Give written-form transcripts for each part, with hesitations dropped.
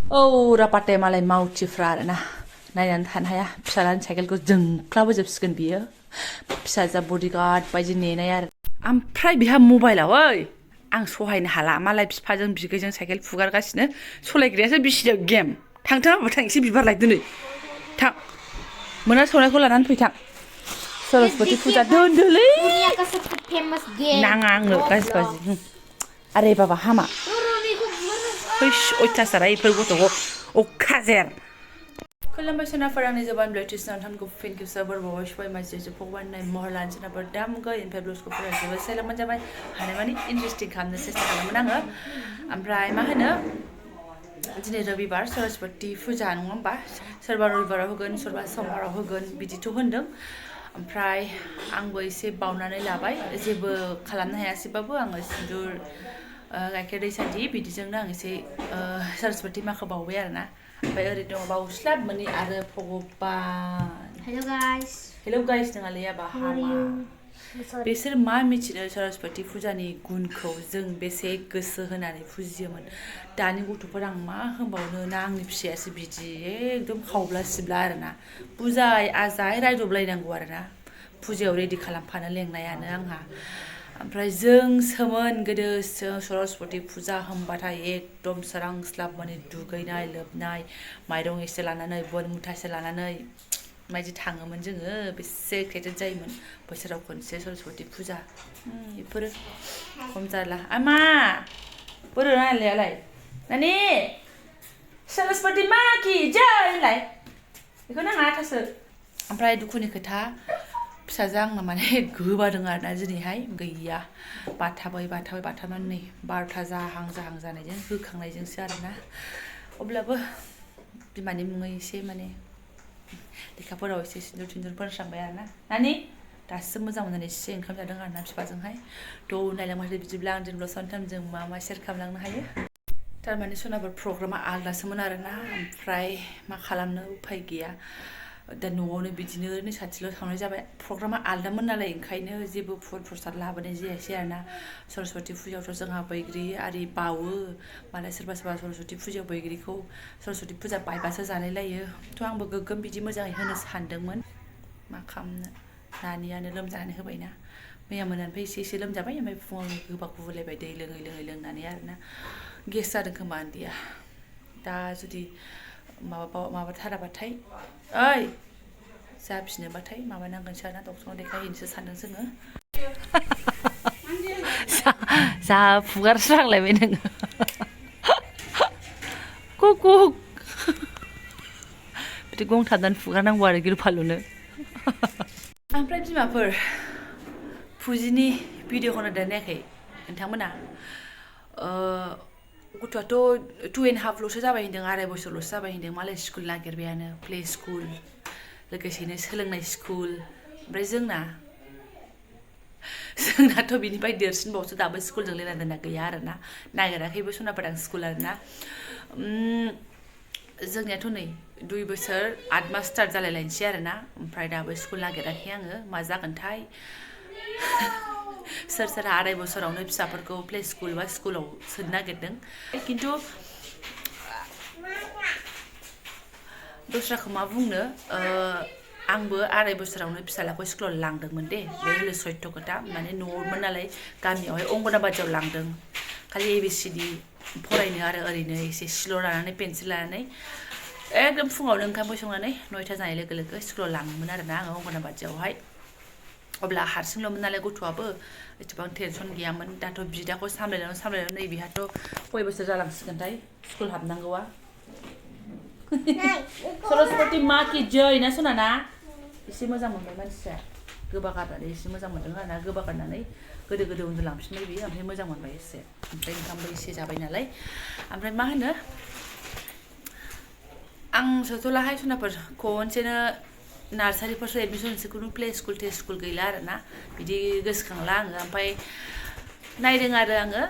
औ रापाटे मालाय मावथिफ्रा आरोना नायनानै थानो हाया फिसालानि साइकेलखौ जोंख्लाबोजोबसिगोन बियो फिसाजा बडिगार्ड बायदि नेनाय आरो ओमफ्राय बिहा मबाइलाव ओइ आं सहायनो हाला मालाय बिफाजों बिगैजों साइकेल फुगारगासिनो सलायग्रायासो बिसिनो गेम थांथों आंबो थां एसे बिबार लायदो नै थां मोना सौनायखौ लानानै फैथां सरस्वती फुजा दोनदोलै नाङा आंनो गाज्रि गाज्रि आरे बाबा हामा हैस अयथासार इफोर गथ'खौ अखाजेर खुलुमबाय सोनाफोर आंनि जोबाननिफ्राय नोंथांखौ फिन खेबसे बोरबावबाय सबाय मानसिजों भगबाननाय महर लानो सोनाफोर दा मुगा इनिफ्राय ब्लग्सखौ फरायजोबो सेलेमोन जाबाय हानायमानि इन्टारेस्टिं खालामनो सेस्था खालामोन आङो ओमफ्राय मा होनो दिनै रबिबार सरस्वती फुजा नङा होमबा सोरबा रबिबाराव होगोन सोरबा समबाराव होगोन बिदिथ' होनदों ओमफ्राय आंबो एसे बावनानै लाबाय जेबो खालामनो हायासैबाबो आङो सिन्दुर गाइखेर दै सान्थि बिदिजोंनो आं एसे सरस्वती माखौ बावबाय आरोना ओमफ्राय ओरैनो दङ बावस्लाब मोनि आरो भगबान हेलौ गाइस नङालै आबा हामा बिसोर मा मिथिनो सरस्वती फुजानि गुनखौ जों बेसे गोसो होनानै फुजियोमोन दानि गथ'फोर आं मा होनबावनो ना आंनि फिसायासो बिदि एकदम खावब्ला सिबला आरोना बुजाय आजाय रायदबलायनांगौ आरोना फुजायाव रेडि खालामफानो लेंनायानो आंहा ओमफ्राय जोंसोमोन गोदो सरस्वती फुजा होनबाथाय एकदम सोरांस्लाब माने दुगैनाय लोबनाय माइरं एसे लानानै बन मुथासे लानानै मायदि थाङोमोन जोङो बेसे एक्साइटेड जायोमोन बोसोराव खनसे सरस्वती फुजा बेफोरो खम जाला आमा बोरो नायलायालाय नानि सरस्वती मा कि जै होनलाय बेखौ नाङा थासो ओमफ्राय दुखुनि खोथा फिसाजो आंना माने गोबादों आरोना दिनैहाय गैया बाथाबनानै नै 12था जाहां जानायजों होखांनायजोंसो आरोना अब्लाबो बिमानि मुङै एसे माने लेखाफोराव एसे सिन्दुर थिन्दुर फोनस्रांबाय आरोना नानि दासो मोजां मोननानै एसे ओंखाम जादों आरोना बिफाजोंहाय थ' नायलांबाथाय बिदिब्ला आं दिनैल' सानथामजों मा सेयार खालामलांनो हायो थारमाने सोनाबा प्रग्रामा आलदासोमोन आरोना ओमफ्राय मा खालामनो उफाय गैया दा न'आवनो बिदिनो ओरैनो साथिल' थांनाय जाबाय प्रग्रामा आलदामोन नालाय ओंखायनो जेबो फुल प्रसाद लाबोनाय जायासै आरोना सरस्वती फुजायावथ' जोंहा बैग्रि आरि बावो मालाय सोरबा सरस्वती फुजायाव बैग्रिखौ सरस्वती फुजा बायबासो जालाय लायो थ' आंबो गोग्गोम बिदि मोजाङै होनो सानदोंमोन मा खालामनो नानियानो लोमजानानै होबायना मैया मोनानिफ्राय एसे लोमजाबाय ओमफ्राय फुङाव गोबा गुबुलायबाय दै लोङै लोंनानै आरोना गेस जादों खोमा उन्दैया दा जुदि माबाथाराबाथाय ओइ जाफिनोबाथाय माबानांगोनसो आरोना डक्टरनाव देखायहैनोसो सानदों जोङो जा फुगारस्रांलायबाय नोङो कुक बिदि गंथाबनानै फुगारनांगौ आरो गिलु फालुनो ओमफ्राय बिमाफोर फुजिनि भिडिअखौ नायाखै नोंथांमोना गथ'आथ' 2.5ल'सो जाबाय होनदों 2.5 बोसोरल'सो जाबाय होनदों मालाय स्कुल नागिरबायानो प्ले स्कुल लोगोसेनो सोलोंनाय स्कुल ओमफ्राय जोंनाथ' बिनिफ्राय देरसिनबावसो दाबो स्कुलजों लेना दोनना गैया आरोना नागिराखैबो सनाफोर आं स्कुल आरोना जोंनियाथ' नै 2 बोसोर 8 मास स्टार्ट जालायलायनोसै आरोना ओमफ्राय दाबो स्कुल नागिराखै आङो मा जागोनथाय सोर 2.5 बोसोरावनो फिसाफोरखौ प्ले स्कुल बा स्कुलाव सोनो नागिरदों खिन्थु दस्राखौ मा बुंनो आंबो 2.5 बोसोरावनो फिसालाखौ स्कुलाव लांदोंमोन दे बे हले सयथ' खोथा माने न'आवमोन नालाय गामियावहाय अंगनाबादियाव लांदों खालि ABCD फरायनो आरो ओरैनो एसे सिल' लानानै पेन्सिल लानानै एकदम फुङावनो ओंखाम संनानै 9ता जानाय लोगो लोगो स्कुलाव लाङोमोन आरोना आङो अंगनाबादियावहाय अब्ला हारसिंल'मोन नालाय गथ'आबो एसेबां टेनसन गैयामोन दाथ' बिदाखौ सामलायनानै नै बिहाथ' कय बोसोर जालांसिगोनथाय स्कुल हाबनांगौआ सरस्वती मा कि जय ना सना ना एसे मोजां मोनबाय मानसिया गोबा गारनानै एसे मोजां मोनदों आरोना गोबा गारनानै गोदो उन्दुलांफिनबाय बियो ओमफ्राय मोजां मोनबाय एसे ओमफ्राय ओंखामबो एसे जाबाय नालाय ओमफ्राय मा होनो आं सोथ'लाहाय सनाफोर खनसेनो नार्सारिफोरसो एडमिसन जिखुनु प्ले स्कुल टे स्कुल गैला आरोना बिदि गोसोखांला आङो ओमफ्राय नायदों आरो आङो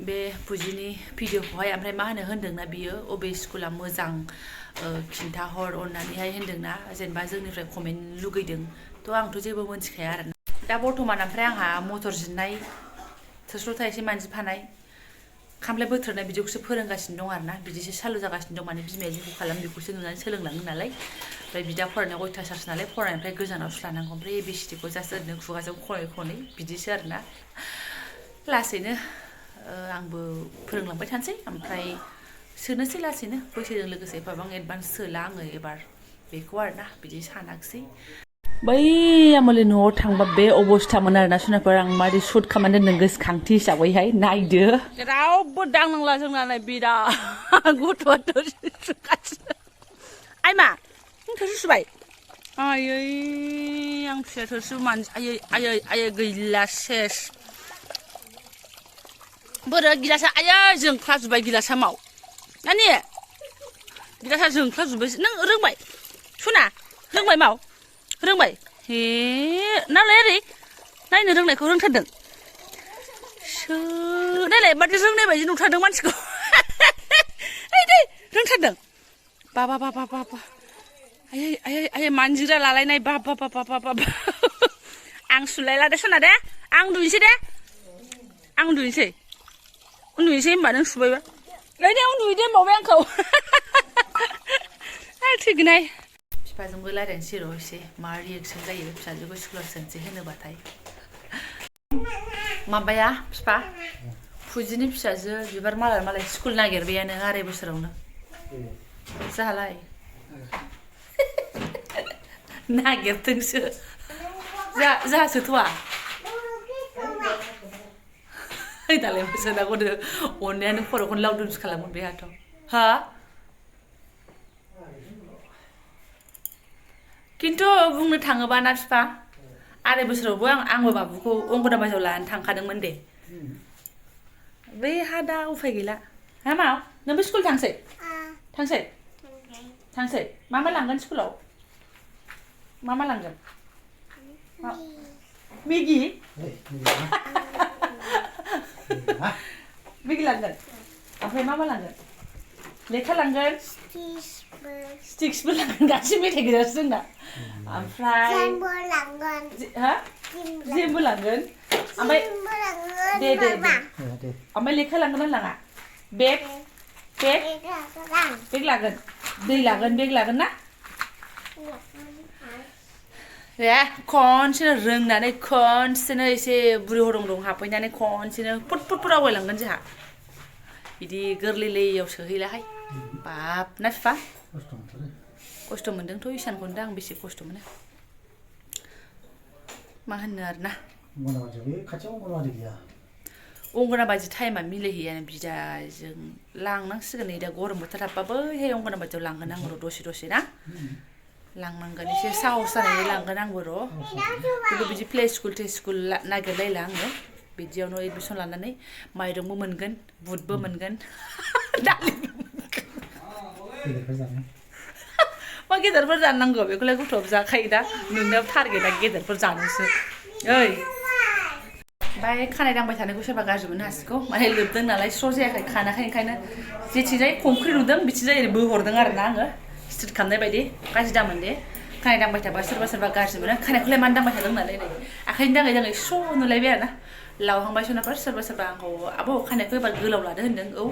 बे फुजिनि भिडिअखौहाय ओमफ्राय मा होनदोंना बियो अबे स्कुला मोजां खिन्थाहर अननानैहाय होनदोंना जेनेबा जोंनिफ्राय कमेन्ट लुगैदों थ' आंथ' जेबो मोनथिखाया आरोना दा बर्थमान ओमफ्राय आंहा मटर जिरनाय थोस्ल'था एसे मानजिफानाय खामफ्लाय बोथ्रोदनाय बिदिखौसो फोरोंगासिनो दं आरोना बिदिसो सालु जागासिनो दं माने बिमाया जेखौ खालामो बेखौसो नुनानै सोलोंलाङो नालाय ओमफ्राय बिदा फरायनायाव अयथासारसो नालाय फरायनायनिफ्राय गोजानावसो लानांगौ ओमफ्राय ABCDखौ जास्ट ओरैनो खुगाजों खनै बिदिसो आरोना लासैनो आंबो फोरोंलांबाय थानोसै ओमफ्राय सोनोसै लासैनो बैसोजों लोगोसे एफाबां एडभान्स सोला आङो एबार बेखौ आरोना बिदि सानाखिसै बै आमोलि न'आव थांबा बे अबस्थामोन आरोना सुनाफोर आं मारै सुट खालामना दोनदों गोसोखांथि हिसाबैहाय नायदो रावबो दांनांला जोंनालाय बिराद गथ'आ थोरसि सुगासिनो आइमा नों थोरसि सुबाय आयै आं फिसा थोरसि आयै गैला सेस बोरो गिलासा आयै जोंख्लाजुबबाय गिलासा माव नानि गिलासा जोंख्लाजुबबाय नों रोंबाय सुना रोंबाय माव रोंबाय हे नालाय ओरै नायनो रोंनायखौ रोंथारदों नायलाय माथो रोंनाय बायदि नुथारदों मानसिखौ रोंथारदों बा आयै मानजिग्रा लालायनाय बा आं सुलायला दे सना दे आं उन्दुनोसै दे आं उन्दुनोसै होनबा नों सुबायबा नै दे उन्दुयै दे होनबावबाय आंखौ थैगोनहाय बिफाजोंबो रायज्लायनोसै र' एसे मा रिएक्सन जायो फिसाजोखौ स्कुलाव सोनोसै होनोबाथाय माबाया बिफा फुजिनि फिसाजो बिबार मालाय स्कुल नागिरबायानो 2.5 बोसोरावनो जालाय नागिरथोंसो जासोथ'आ दालाय मोसानांगौनो अननायानो खर'खौनो लावदुमसो खालामगोन बेहाथ' हा खिन्थु बुंनो थाङोबा ना बिफा 2.5 बोसोरावबो आंबो बाबुखौ अंगनाबादियाव लानानै थांखादोंमोन दे बै हा दा उफाय गैला हा माव नोंबो स्कुल थांसै मा लांगोन स्कुलाव मा लांगोन मेगि लांगोन ओमफ्राय मा लांगोन लेखा लांगोन स्टिक्सबो लांगोन गासैबो मेथाइ गोजासो जोंना ओमफ्राय जेमबो लांगोन ओमफ्राय दे ओमफ्राय लेखा लांगोन ना लाङा बेग लागोन दै लागोन बेग लागोन ना खनसेनो रोंनानै खनसेनो एसे बुरि हरं हाबफैनानै खनसेनो फुट आवगायलांगोन जोंहा बिदि गोरलैयाव सोहैलाहाय बाब ना बिफा खस्थ' मोनदोंथ' इसानखौनो दा आं बेसे खस्थ' मोनो मा होननो आरोना अंगनाबादि टाइमा मिलायहैयानो बिदाजों लांनांसिगोन नै दा गरम बोथोर हाबबाबो हे अंगनाबादियाव लांगोन आं र' दसे ना लांनांगोन एसे साहस जानानै लांगोन आंबो र' खिन्थु बिदि प्ले स्कुल नागिरलायला आङो बिदियावनो एडमिसन लानानै माइरंबो मोनगोन बुटबो मोनगोन दालिबो मोनगोन मा गेदेरफोर जानो नांगौ बेखौलाय गथ'आबो जाखायो दा नोंनाव टारगेटआ गेदेरफोर जानोसो ओइ ओमफ्राय खानाय दांबाय थानायखौ सोरबा गाज्रि मोननो हासिगौ माने लोबदों नालाय स्र' जायाखै खानाखै ओंखायनो जेथिंजाय खंख्रि नुदों बिथिंजाय ओरै बोहरदों आरोना आङो स्ट्रिट खालामनाय बायदि गाज्रि दामोन दे खानाय दांबाय थाबा सोरबा गाज्रि मोनो खानायखौलाय मानो दांबाय थादों होननानै नै आखाइजों दाङै स्र' नुलायबाय आरोना लावहांबाय सोरनाफोर सोरबा आंखौ आब' खानायखौ एबार गोलाव लादो होनदों औ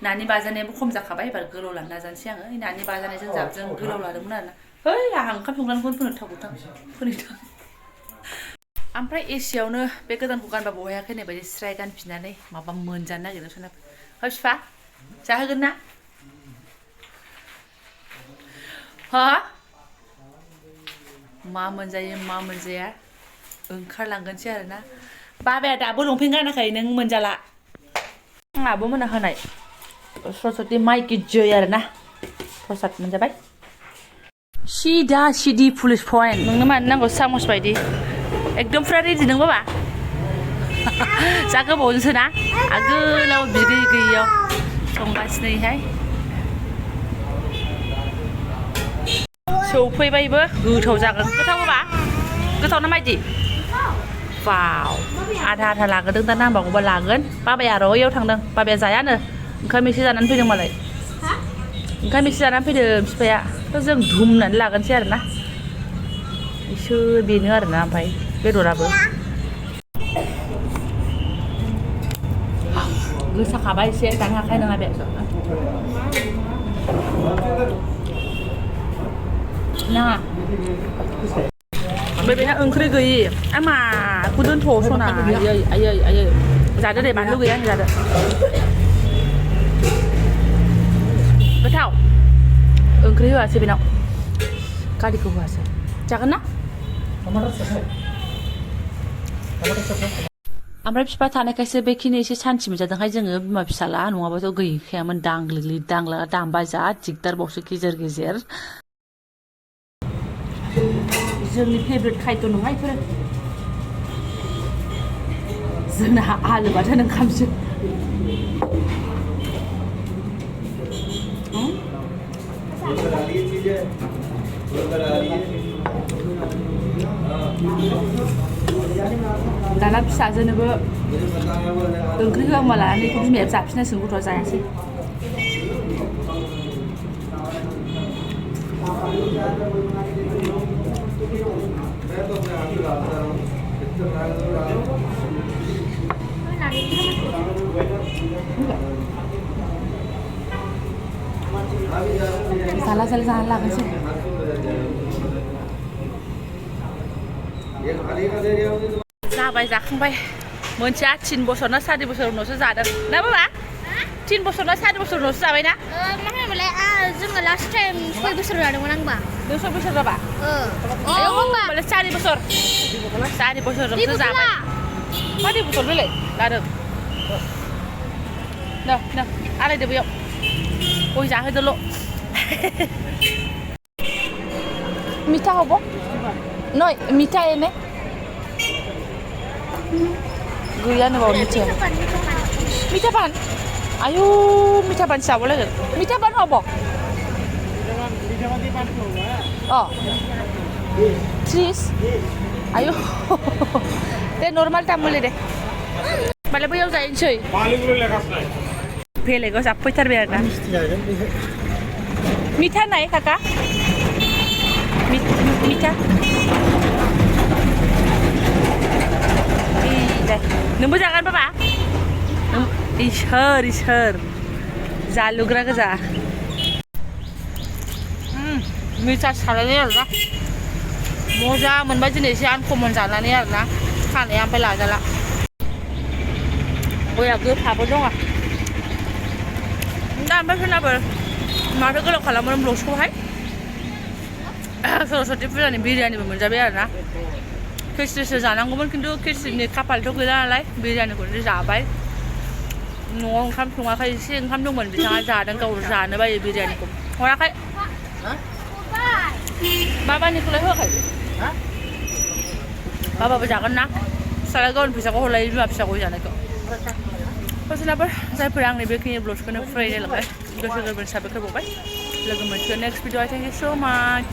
नानि बाजानायाबो खम जाखाबाय एबार गोलाव लानो नाजानोसै आङो नानि बाजानायजों जाबजों गोलाव लादोंमोन आरोना है आंहा ओंखाम संग्रानिखौनो फोनो थाव ओमफ्राय एसियावनो बे गोदानखौ गानबा बहायाखै होननाय बायदि स्राय गानफिननानै माबा मोनजानो नागिरदों सोरनाफोर हो बिफा जाहोगोन ना हा मा मोनजायो मा मोनजाया ओंखारलांगोनसै आरोना बाबाया दाबो लंपेन्ट गानाखै नों मोनजाला आंहाबो मोना होनाय सरस्वती माइकि जय आरोना प्रसाद मोनजाबाय सिदा पुलिस पइन्ट नोंनो मानो नांगौ सामस बायदि एकदम फुरा रेडि नों बाबा जा गोबावजोंसो ना आगोलाव बिदै गैयियाव संगासिनोहाय सौफैबायबो गोथाव जागोन गोथाव बाबा गोथाव ना मायदि वाव आधा लागोदों दा नांबावगौबा लागोन बाबाया र' इयाव थांदों बाबाया जायानो ओंखाम एसे जानानै फैदों मालाय ओंखाम एसे जानानै फैदों बिफाया थ' जों धुमनानै लागोनसै आरोना इसोर बेनो आरोना ओमफ्राय बेदराबो गोसाखाबाय एसे जानो हाखानाय नङा बे नाङा ओमफ्राय बेना ओंख्रि गैयि माखौ दोनथ' सना आयै जादो दे बानलु गैया आं जादो गोथाव ओंख्रि होआसै बेनाव गारिखौ होआसै जागोन ना ओमफ्राय बिफा थानायखायसो बेखिनि एसे सान्थि मोनजादोंहाय जोङो बिमा फिसाला नङाबाथ' गैखायामोन दांग्लिग्लि दांला दांबा जा दिगदारबावसो गेजेर गेजेर जोंनि फेभरेट खायद' नङा बेफोरो जोंना आलु बाथोन ओंखामसो दाना फिसाजोनोबो ओंख्रि होआंबा लानानै बेखौ बिमाया जाफिननांसिगोन गथ'आ जायासै साला जानानै लागोनसै जाबाय जाखांबाय मोनसेया 3 बोसोर ना 4 बोसोर उनावसो जादों ना बाबा 3 बोसोर ना 4 बोसोर उनावसो जाबाय ना मा होनोमोनलाय जोङो लास्ट टाइम 6 बोसोर जादोंमोन आंबा 6 बोसोर जाबा होमबालाय 4 बोसोर 4 बोसोरजोंसो जाबाय 4 बोसोर बेलाय लादों नो आलायदो बेयाव गय जाहोदोल' मिठा हब नय मिठा एने गैयानो बाव मिठा पान आयु मिठा पान जाबाव लागोन मिठा पान हब त्रिस आयु दे नर्माल दाम मोनलै दे होमबालाय बैयाव जाहैनोसै बेलेगाव जाफैथारबाय आरोना मिठा नाय काका मिठा नोंबो जागोन बाबा इसोर जालुग्रा गोजा मिठा सालायनाय आरोना मजा मोनबाय दिनै एसे आनकमन जानानै आरोना खानाया ओमफ्राय लाजाला गया गोफाबो दङ दा ओमफ्राय सोरनाफोर माथो गोलाव खालामो ब्लग्सखौहाय सरस्वती फुजानि बिरियानिबो मोनजाबाय आरोना खिस्रिसो जानांगौमोन खिन्थु खिस्रिनि खाफालथ' गैला नालाय बिरियानिखौनो जाबाय न'आव ओंखाम सङाखै एसे ओंखाम दंमोन बिथाङा जादों गाव जानो बायो बिरियानिखौ हराखै बाबानिखौलाय होआखै बाबाबो जागोन ना फिसाला गावनि फैसाखौ हरलायो बिमा फिसाखौ जानायखौ सोरनाफोर जायफोरा आंनि बेखिनि ब्लग्सखौनो फरायनो लाबाय गोसो गोरबोनि साबायखर बावबाय लोगो मोनसिगोन नेक्स्ट भिडिअ थेंक इउ सो माच